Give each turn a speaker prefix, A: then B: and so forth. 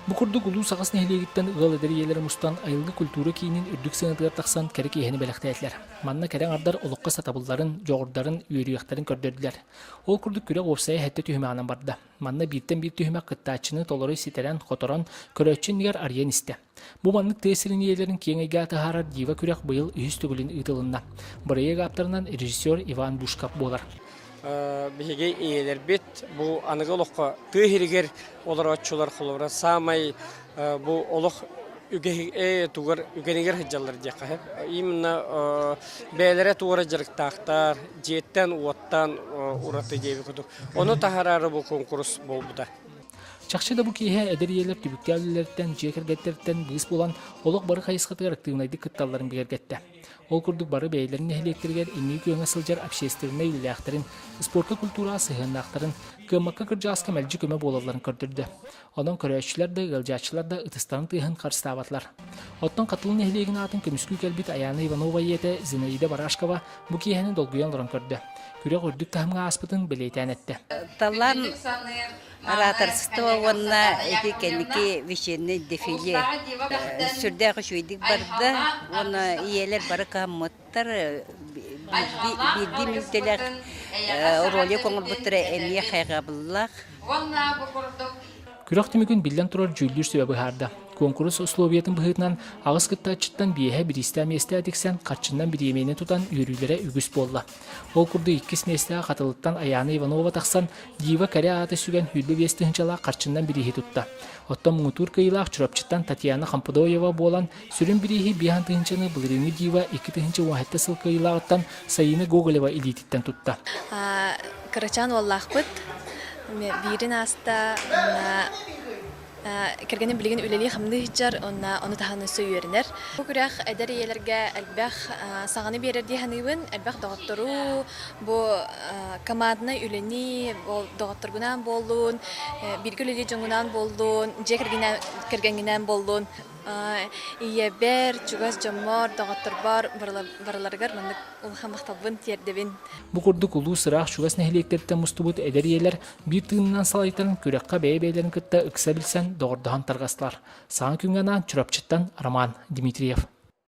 A: Бу курдук улуус аҕыс нэһилиэгиттэн ыал эдэр ийэлэрэ мустан Айылгы культура киинин үрдүк сыанатыгар тахсан кэрэ киэһэни бэлэхтээтилэр. Манна кэрэ аҥардар олоххо сатабылларын, дьоҕурдарын, үөрүйэхтэрин көрдөрдүлэр. Ол курдук күрэх уопсайа сэттэ түһүмэҕинэн барда. Манна бииртэн биир түһүмэх кыттааччыны толору ситэрэн-хоторон, көрөөччү иннигэр арыйан истэ. Бу маннык тыа сирин ийэлэрин киэҥ эйгэҕэ таһаарар Дива күрэх быйыл үһүс төгүлүн ыытылынна. Бырайыак ааптарынан режиссер Иван Бушков буолар.
B: Биһиги ийэлэрбит бу аныгы олоххо тыа иһигэр олорооччулар холобура саамай бу олох тугар үгэнигэр сылдьаллар диэххэ сөп. Именно бэйэлэрэ туора дьарыктаахтар, дьиэттэн-уоттан ураты диэбит курдук. Ону таһараары бу куонкурус буолбута.
A: Чахчы да бу киэһэ эдэр ийэлэр түбүктээх үлэлэриттэн, дьиэ кэргэттэриттэн быыс булан, олох бары хайысхатыгар актыыбынайдык кытталларын бигэргэттэ. Ол курдук бары бэйэлэрин нэһилиэктэригэр инники күөҥҥэ сылдьар общественнай үлэлээхтэрин, спорка культураҕа сыһыаннаахтарын, кыаммакка-кырдьаҕаска мэлдьи көмө буолалларын көрдөрдө. Онон көрөөччүлэр да, ыалдьааччылар да ытыстарын тыаһын харыстаабатылар. Оттон Хатылы нэһилиэгин аатын көмүскүү кэлбит Айаана Иванова ийэтэ Зинаида Барашкова бу киэһэни долгуйан олорон көрдө. Күрэх үрдүк таһымҥа ааспытын бэлиэтээн эттэ.
C: Таллан ораторство уонна ити кэнники вечерний дефиле сүрдээх үчүгэйдик барда уонна ийэлэр бары кыһаммыттар биирдии мүнүүтэлээх ролик оҥорбуттара эмиэ хайҕабыллаах.
A: Күрэх түмүгүн биллэн турар дьүүллүүр сүбэ быһаарда. Куонкурус условиятын быһыытынан аҕыс кыттааччыттан биэһэ бириистээх миэстэ тиксэн, харчынан бириэмийэни тутан үөрүүлэрэ үгүс буолла. Ол курдук иккис миэстэҕэ Хатылыттан Айаана Иванова тахсан, Дива кэрэ ааты сүгэн 25 тыһыынчалаах харчынан бирииһи тутта. Оттон муҥутуур кыайыылаах Чурапчыттан Татьяна Хампудоева буолан, сүрүн бирииһи 5 тыһыынчаны былырыыҥҥы Дива 2017 сыл кыайыылааҕыттан Саина Гоголева илиититтэн тутта.
D: Кырачаан уоллаахпыт. Биирин ааста кэргэним билигин үлэлии-хамныы сылдьар уонна ону таһынан өссө үөрэнэр. Бу күрэх эдэр ийэлэргэ элбэх саҥаны биэрэр дии саныыбын. Элбэх доҕоттору, бу команднай үлэни доҕотторгунаан буоллун, бииргэ үлэлиир дьоҥҥунаан буоллун, дьиэ кэргэҥҥинээн буоллун Ийэбэр, чугас дьоммор, доҕотторбор барыларыгар маннык улахан махталбын тиэрдэбин.
A: Бу курдук улуус ыраах чугас нэһилиэктэриттэн мустубут эдэр ийэлэр биир тыынынан салайтаран күрэххэ бэйэ-бэйэлэрин кытта ыкса билсэн, доҕордоһон тарҕастылар. Саҥа күҥҥэ анаан Чурапчыттан Роман Дмитриев.